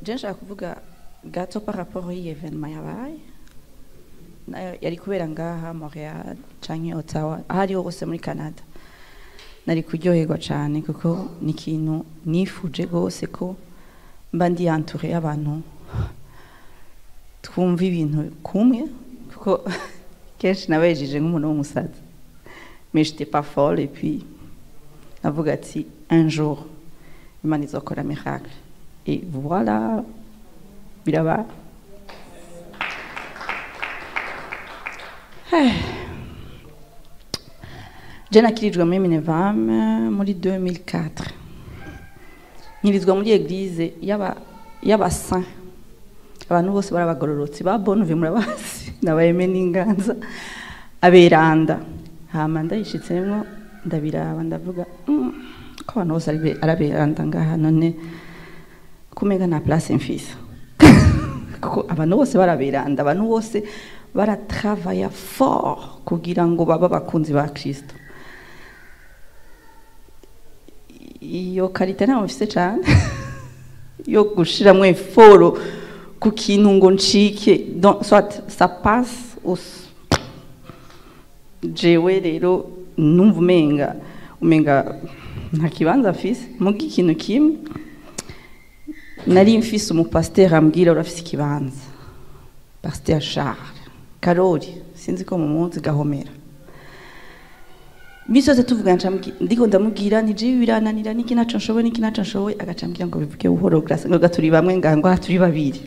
Je nshaka kuvuga gato par rapport y'iyi événement yabaye, nayo yari kubera ngaha Montreal canke Ottawa, aho ariho hose muri Canada. Nari kuryoherwa cane kuko ni ikintu nifuje rwose, ko mba ndi entouré y'abantu twumva ibintu kumwe, kuko kenshi nabejije nk'umuntu w'umusazi, mais j'étais pas folle. Et puis navuga ati un jour Imana izokora miracle, et voilà, biraba. Je nakirijwe muri Minevam muri 2004, nkirizwa muri église y'aba saint, abantu bose barabagororotsi ba Bonne, murabazi, nabayeme n'inganza aberanda. Hama ndayishitsemwo, ndabiraba, ndavuga ko abantu bose araberanda ngaha, none kumenga nta place mfise, kuko abantu bose baraberanda, abantu bose baratravaya fort kugira ngo babe abakunzi ba Kristo. Iyo qualité ntayo mfise cane yo gushiramwo effort ku kintu ngo ncike. Donc soit ça passe ou jewe rero numva umenga nta kibanza mfise. Muga ikintu kimwe nari mfise, umupasiteri ambwira urafise ikibanza, pasiteri Charles Karori, sinzi ko mumuzi, Gahomera. Misi yose tuvuga, ndiko ndamubwira ni jewe birananira, niki naco nshoboye, niki naco nshoboye, agaca ambwira ngo bivuge buhoro Grace, ngo turi bamwe ngaha, ngo aha turi babiri,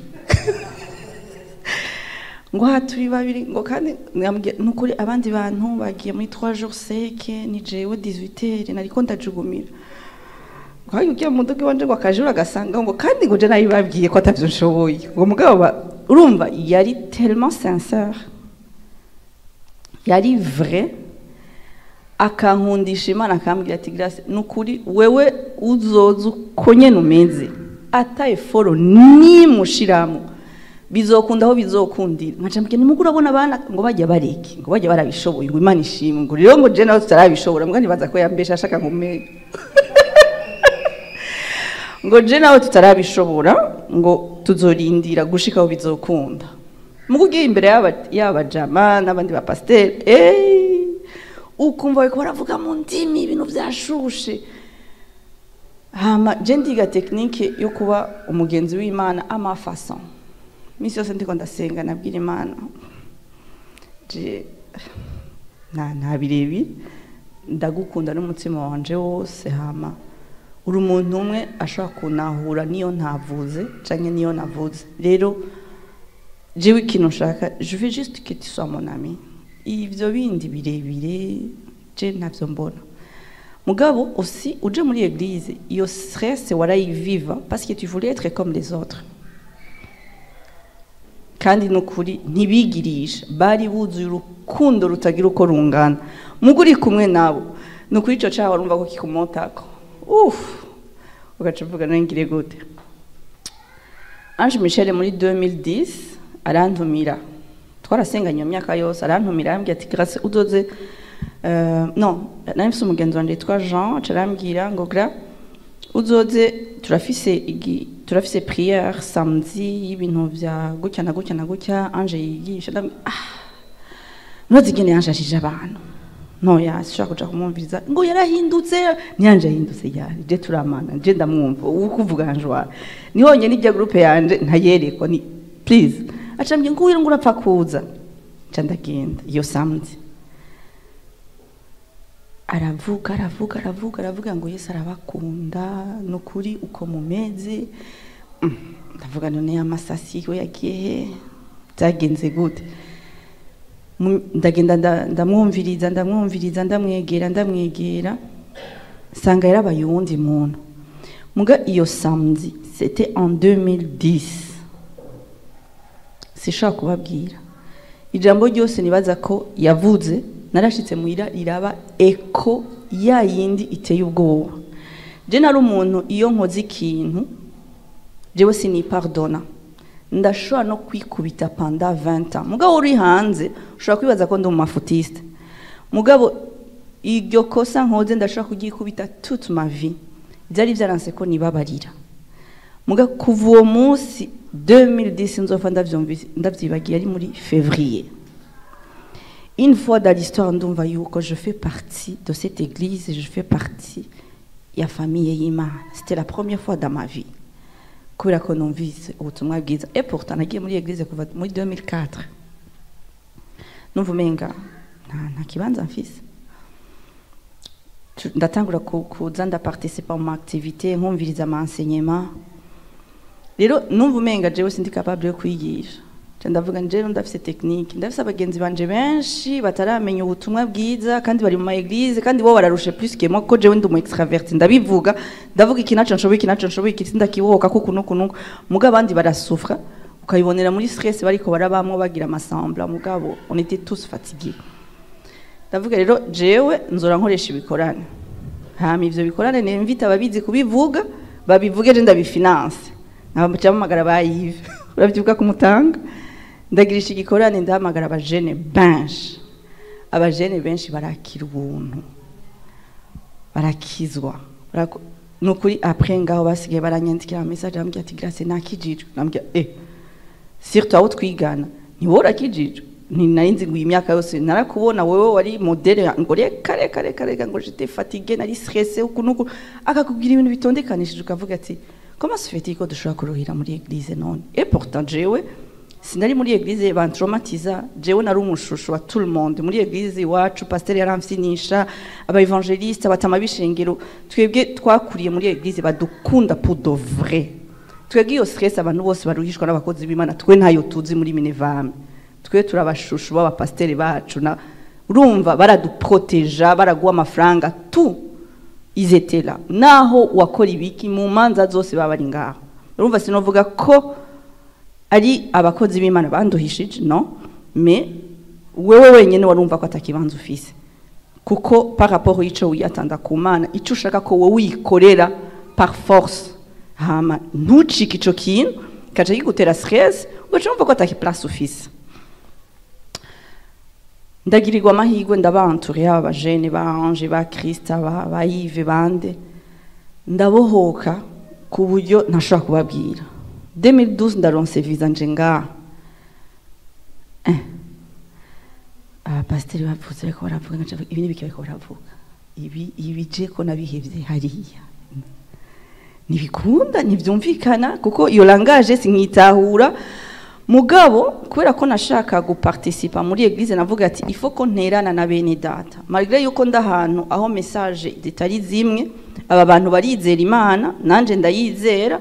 ngo aha turi babiri, ngo kandi nukuri abandi bantu bagiye muri 3 jours sec, ni jewe 18h nariko ndajugumira, ngo ugiye mu muduga wanje ngo akajura agasanga, ngo kandi ngo je nabibabwiye ko atavyo nshoboye. Ngo mugabo urumva yari tellement sincère, yari vrai, akankundisha Imana, akambwira ati Grace, nukuri wewe uzoza uko nyene umeze, ata effort nimushiramo, bizokunda aho bizokundira. Nkaca mbwira nimugura urabona abana ngo bajya bareke, ngo bajya barabishoboye, ngo Imana ishimwe, ngo rero ngo je nawe tutarabishobora. Mbwa nibaza ko yambesha ashaka ngo ngo je nawe tutarabishobora, ngo tuzorindira gushika aho bizokunda. Mugo ugiye imbere y'aba jama n'abandi ba pasteur, ukumva bariko baravuga mu ndimi, ibintu vyashushe. Hama je ndiga technique yo kuba umugenzi w'Imana à ma façon. Misi yose ndiko ndasenga nabwira Imana je nta birebire, ndagukunda n'umutima wanje wose, hama uri umuntu umwe ashobora kunahura niyo ntavuze canke niyo navuze. Rero jewe ikintu nshaka, je veux juste que tu sois mon ami, ivyo bindi birebire je ntavyo mbona. Mugabo aussi uje muri église, iyo stress warayiviva parce que tu voulais être comme les autres, kandi nukuri ntibigirisha, bari buzuye urukundo rutagira uko rungana. Mugo uri kumwe nabo, nukuri ico caha warumva ko kikumotako, uff, ugaca uvuga nangire gute. Ange Michel muri 2010 arantumira, twarasenganye iyo myaka yose, arantumira arambwira ati Grace uzoze, non, nari mfise umugenzi wanje yitwa Jean, aca arambwira ngo Gra uzoze, turafise prière samedi y'ibintu vya gutya na gutya na gutya, Ange yigisha. Ntuzi ingene Ange ashije abantu, ntoya sinshobora kuja kumwumviriza, ngo yarahindutse. Ni Ange yahindutse yari je turamana, je ndamwumva uko Ange wawe ni honyine, ibya groupe yanje ntayerekwa ni please. Aca ambwira ngo ngo urapfa kuza, nca ndagenda iyo samedi. Aravuga aravuga aravuga aravuga ngo Yesu arabakunda nukuri uko mumeze. Ndavuga none amasasi we yagiye he, byagenze gute? Ndagenda ndamwumviriza, ndamwumviriza, ndamwegera, ndamwegera, nsanga yarabaye uwundi muntu. Muga iyo samedi c'était en 2010, sishobora kubabwira ijambo ryose nibaza ko yavuze. Narashitse muhira riraba eko ya yindi iteye ubwoba. Je nari umuntu iyo nkoze ikintu jewe sinipardona, ndashobora no kwikubita pendant 20 ans. Mugabo uri hanze ushobora kwibaza ko ndi umafutiste, mugabo iryo kosa nkoze ndashobora kuryikubita toute ma vie. Byari byaranse ko nibabarira. Muga kuva uwo munsi 2010, nzopfa ndavyumvise, ndavyibagiye, ari muri février. Une fois dans l'histoire, ndumva yuko je fais partie de cette église et je fais partie ya famille y'Imana. C'était la première fois dans ma vie, kubera ko numvise ubutumwa bwiza. Et pourtant nagiye muri église kuva muri 2004, numva umenga nta kibanza mfise. Ndatangura kuza ndaparticipa mu activité, nkumviriza ama enseignement. Rero numva umenga jewe sindi capable yo kwigisha. Nca ndavuga, njewe ndafise technique, ndafise abagenzi banje benshi bataramenya ubutumwa bwiza kandi bari mu ma église, kandi bo bararushe plus que moi, ko jewe ndi umu extraverti, ndabivuga, ndavuga iki naco nshoboye, iki naco nshoboye, iki sindakibohoka, kuko nuku nuku. Mugabo abandi barasufra, ukabibonera muri stress bariko barabamwo, bagira amasembla. Mugabo on était tous fatigués. Ndavuga rero, jewe nzora nkoresha ibikorane, hama ivyo bikorane nimvita ababizi kubivuga babivuge, je ndabifinance. Nkabahamagara ba Yves, uravyibuka kumutanga, ndagirisha igikorane, ndahamagara abajene benshi. Abajene benshi barakira ubuntu, barakizwa. Nukuri après ngaho basigaye baranyandikira message, bambwira ati: "Grace, nakijijwe." Nambwira surtout abo twigana: "Ntiwowe urakijijwe? Ni nari nzi ngo iyi myaka yose narakubona, wewe wari modèle." Ngo: "Reka, reka, reka, reka." Ngo: "J'étais fatigué, nari stressé uku nuku." Akakubwira ibintu bitondekanishije, ukavuga ati: "Comment se fait-il ko dushobora kuruhira muri église none?" Et pourtant jewe sinari muri église bantraumatiza. Jewe nari umuchouchou wa tout le monde muri église iwacu. Pasteur yaramfyinisha, aba évangéliste, abatama b'ishengero. Twebwe twakuriye muri église badukunda pour de vrai. Twebwe iyo stress abantu bose baruhishwa n'abakozi b'Imana, twe ntayo tuzi muri Minevame. Twe turabachouchou b'abapasteri bacu, na urumva baraduproteja, baraguha amafaranga, tout, ils étaient là. Naho wakora ibiki, mu manza zose baba bari ngaho. Urumva, sinovuga ko ari abakozi b'Imana banduhishije, non, mais wewe wenyine warumva ko atakibanza ufise, kuko par rapport y'ico wiyatanda ku Mana, ico ushaka ko wowe wikorera par force, hama ntucike ico kintu, kaca kigutera stress, ugaca wumva ko ataki place ufise. Ndagirirwa amahirwe, ndabanture yaba abajene ba Ange, ba Krista, ba Yves, bande, ndabohoka ku buryo ntashobora kubabwira. 2012 ndaronse visa, nje ngaha. Abapasiteri bavuze, ariko baravuga, nkaca mvuga, ibi nibiki bariko baravuga? Ibi je ko nabihevye hariya, ntibikunda, ntibyumvikana, kuko iyo langage sinkitahura. Mugabo kubera ko nashaka guparticipa muri église, navuga ati: "Il faut ko nterana na bene data, malgré yuko ndahantu aho message zitari zimwe. Aba bantu barizera Imana, nanje ndayizera,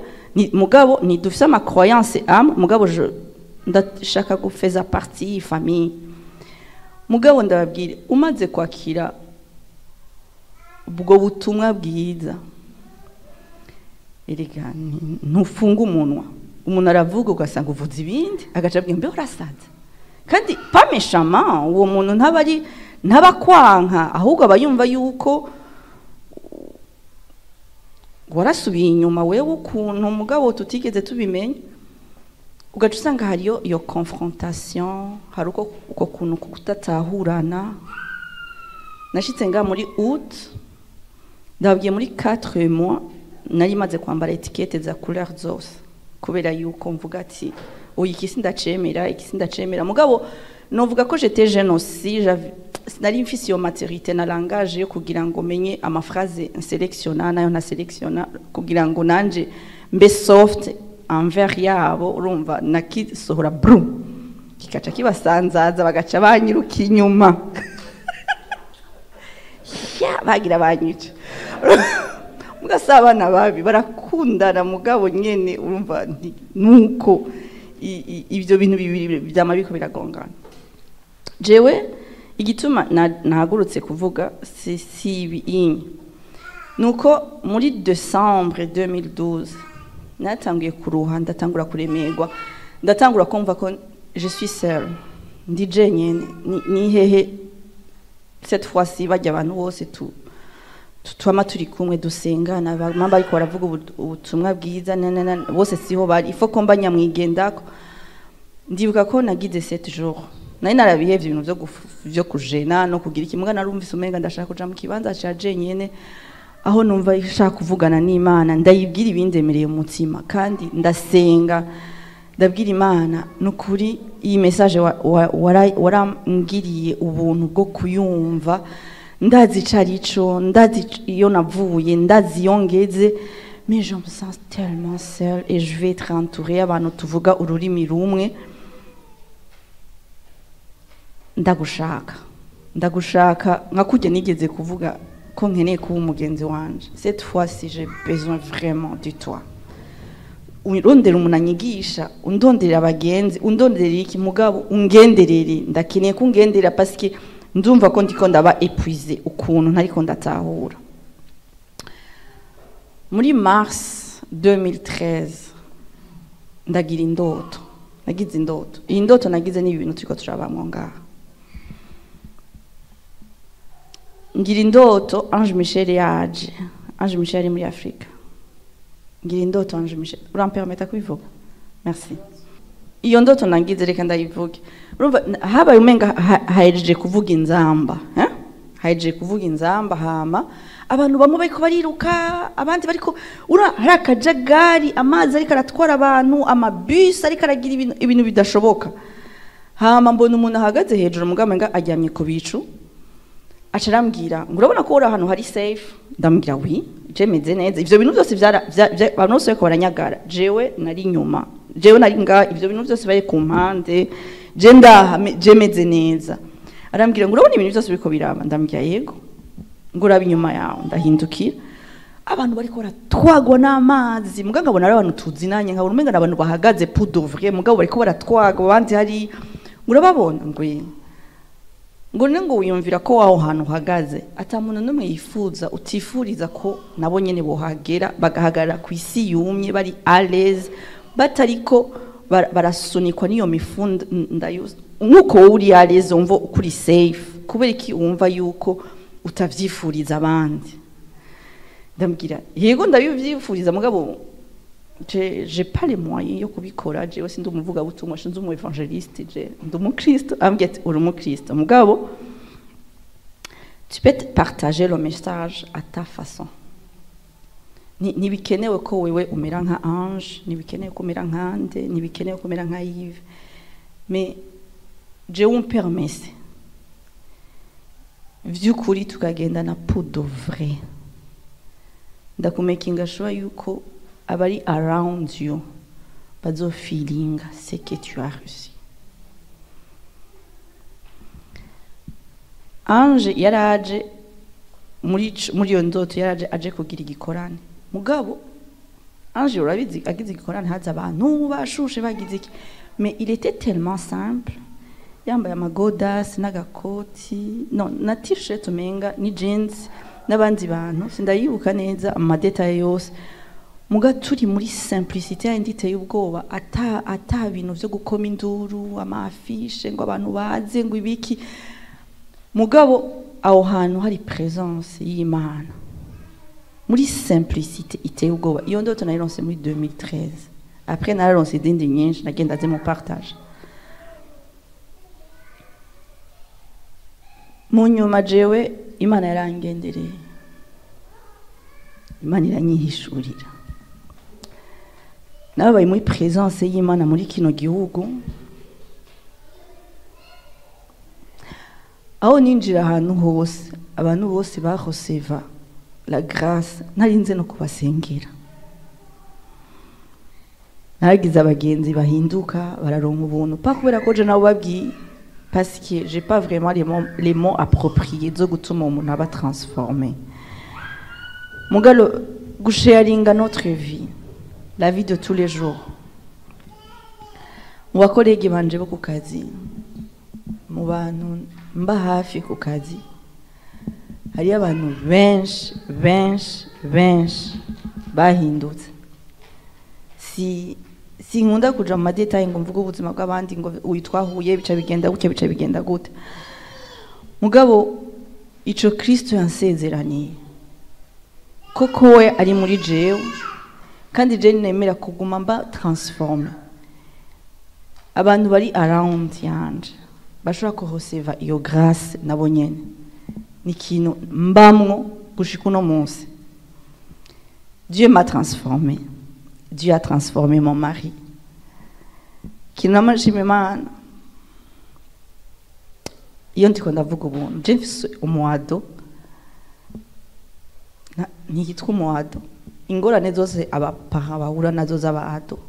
mugabo ntidufise ama croyance amwe. Mugabo je ndashaka gufeza partie y'iyi famille." Mugabo ndababwire, umaze kwakira ubwo butumwa bwiza, erega ntufunga umunwa. Umuntu aravuga, ugasanga uvuze ibindi, agaca abwira: "Mbe urasaza?" Kandi pas méchamment, uwo muntu ntaba ari ntaba kwanka, ahubwo aba yumva yuko warasubiye inyuma wewe ukuntu, mugabo tutigeze tubimenya. Ugaca usanga hariyo iyo confrontation, hari uko kuntu kudatahurana. Nashitse nga muri août, ndababwiye, muri 4 mois nari maze kwambara étiquette za couleur zose, kubera yuko mvuga ati: "Oya, iki sindacemera, iki sindacemera." Mugabo novuga ko j'étais jeune aussi, sinari mfise iyo maturité na langage yo kugira ngo menye amaphrase nselectiona nayo ntaselectiona, kugira ngo nanje mbe soft envers yabo. Urumva, nakisohora brum, kikaca kibasanzaza, bagaca banyiruka inyuma, ya bagira banyica. Mugasa abana babi barakundana, mugabo nyene urumva nuko ibyo bintu bibiri byama biriko biragongana. Jewe igituma nahagurutse kuvuga si ibi inye, nuko muri décembre 2012 natanguye kuruha, ndatangura kuremerwa, ndatangura kumva ko je suis seule, ndi jenyene. Ni hehe cette fois-ci bajya abantu bose twama turi kumwe, dusengana, bama bariko baravuga ubutumwa bwiza, bose siho bari? Ifo ko mba nyamwigendako. Ndibuka ko nagize 7 jours, nari narabihevye ibintu vyo kujena no kugira ikimuga. Narumvise umenga ndashaka kuja mu kibanza ca jenyene. Aho numva nshaka kuvugana n'Imana, ndayibwira ibindemereye umutima, kandi ndasenga, ndabwira Imana nukuri iyi message warambwiriye ubuntu bwo kuyumva, ndazi icarico, ndazi iyo navuye, ndazi iyo ngeze, mais je me sens tellement seule et je vais être entourée abantu tuvuga ururimi rumwe. Ndagushaka, ndagushaka nka kujya nigeze kuvuga ko nkeneye kuba umugenzi wanje. Cette fois-ci j'ai besoin vraiment de toi. Urondera umuntu anyigisha, undondera abagenzi, undondera iki, mugabo ungenderere, ndakeneye ko ungenderera parce que ndumva ko ndiko ndaba épuisé ukuntu ntariko ndatahura. Muri mars 2013 ndagira indoto, nagize indoto. Iyi ndoto nagize ni ibintu turiko turabamwo ngaha. Ngira indoto Ange Michel yaje, Ange Michel ari muri Afrika. Ngira indoto Ange Michel, urampermeta kubivuga? Merci. Iyo ndoto nagize reka ndayivuge. Urumva habaye umenga hahejeje kuvuga inzamba, hein? Hahejeje kuvuga inzamba, hama abantu bamwe bariko bariruka, abandi bariko ura hari akajagari, amazi ariko aratwara abantu, amabus ariko aragira ibintu bidashoboka. Hama mbona umuntu ahagaze hejuru mugabo umenga aryamye ku bicu. Aca arambwira ngo urabona ko uri ahantu hari safe? Ndamubwira oui, je meze neza. Ivyo bintu byose abantu bose bariko baranyagara, jewe nari inyuma, jewe nari nga, ivyo bintu byose bari ku mpande, je ndaha, je meze neza. Arambwira ngo urabona ibintu byose biriko biraba? Ndamubwira yego. Ngo uraba inyuma yawe? Ndahindukira, abantu bariko baratwagwa n'amazi, mugabo nkabona ari abantu tuzinanye, nkabona umenga ni abantu bahagaze pour de vrai, mugabo bariko baratwagwa, abandi hari, ngo urababona? Ngo ye. Ngo ne ngo wiyumvira ko aho hantu uhagaze ata muntu n'umwe yifuza, utifuriza ko nabo nyene bohagera, bagahagarara ku isi yumye, bari à l'aise, batariko barasunikwa n'iyo mifunda ndayuza. Nkuko wowe uri à l'aise, wumva ukuri safe, kubera iki wumva yuko utavyifuriza abandi? Ndamubwira yego ndabivyifuriza, mugabo j'ai pas les moyens yo kubikora, jewe sindi umuvugabutumwa, sinzi umu évangéliste, je ndi umukristo. Ambwira ati uri umukristo, mugabo tu peux partager le message à ta façon. Ntibikenewe ko wewe umera nka Ange, ntibikenewe ko umera nka Ande, ntibikenewe ko umera nka Yves, mais jewe umpermese vy'ukuri tukagendana pour de vrai, ndakumakinga sure yuko abari around you bazofilinga ce que tu as reçu. Ange yaraje muri iyo ndoto, yaraje aje kugira igikorane, mugabo Ange urabizi agize igikorane haza abantu bashushe bagize iki, mais il était tellement simple, yambaye amagodas n'agakoti, no na t-shirt umenga ni jeans n'abandi bantu, sindayibuka neza amadetail yose, muga turi muri simplicité yindi iteye ubwoba, ata bintu vyo gukoma induru, amafishe ngo abantu baze ngo ibiki, mugabo aho hantu hari présence y'Imana muri simplicité iteye ubwoba. Iyo ndoto nayironse muri 2013, après nararonse izindi nyinshi nagenda nze mu partage. Mu nyuma jewe Imana yarangendereye, Imana iranyihishurira, nabaye muri présence y'Imana muri kino gihugu, aho ninjira ahantu hose abantu bose baroseva la grâce, narinze no kubasengera. Naragize abagenzi bahinduka bararonka ubuntu, pas kubera ko je nabo babwiye, parce que j'ai pas vraiment les mots appropriés zo gutuma umuntu aba transformé. Mugalo gusharinga notre vie, la vie de tous les jours. Mu bakolege banje bo ku kazi, mu bantu mba hafi ku kazi, hariyo abantu benshi benshi benshi bahindutse. Si sinkunda kuja mu madetail ngo mvuge ubuzima bw'abandi ngo uyu twahuye bica bigenda gutya bica bigenda gute, mugabo ico Kristo yansezeraniye koko we ari muri jewe, kandi je nemera kuguma mba transforme. Abantu bari around yanje bashobora kuhoseva iyo grâce nabo nyene, ni ikintu mbamwo gushika uno munsi. Dieu m'a transformé, Dieu a transformé mon mari. Kinama nshima Imana iyo ndiko ndavuga ubuntu. Je mfise umu ado, ntiyitwa umu ado. Ingorane zose abapaha bahura nazo z'aba ado,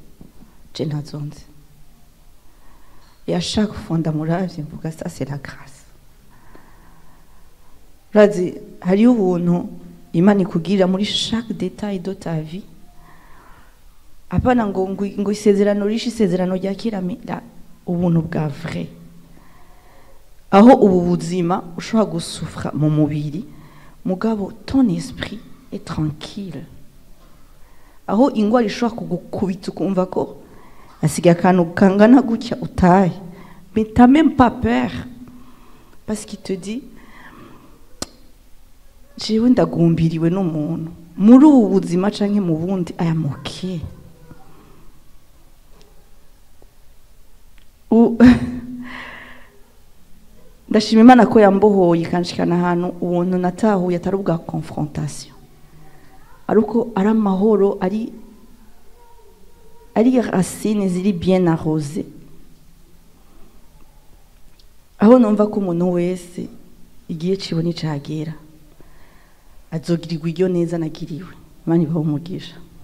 je ntazo nzi. Et à chaque fois ndamuravye mvuga: ça, c'est la grâce. Urazi, hariyo ubuntu Imana ikugirira muri chaque détail de ta vie. Apana ngo isezerano rishe, isezerano rya kera, ubuntu bwa vrai, aho ubu buzima ushobora gusufra mu mubiri, mugabo ton esprit est tranquille, aho ingwara ishobora kugukubita ukumva ko asigaye akantu kangana gutya utahe, mais t'as même pas peur parce qu'il te dit: jewe ndagumbiriwe n'umuntu muri ubu buzima canke mu bundi, aya moke. Ndashima Imana ko yambohoye ikanshikana ahantu ubuntu natahuye atari ubwa confrontation, ariko ari amahoro, ari racine ziri bien arrosées, aho numva ko umuntu wese igihe ciwe nicagera azogirirwa iryo neza nagiriwe. Imana ibahe umugisha.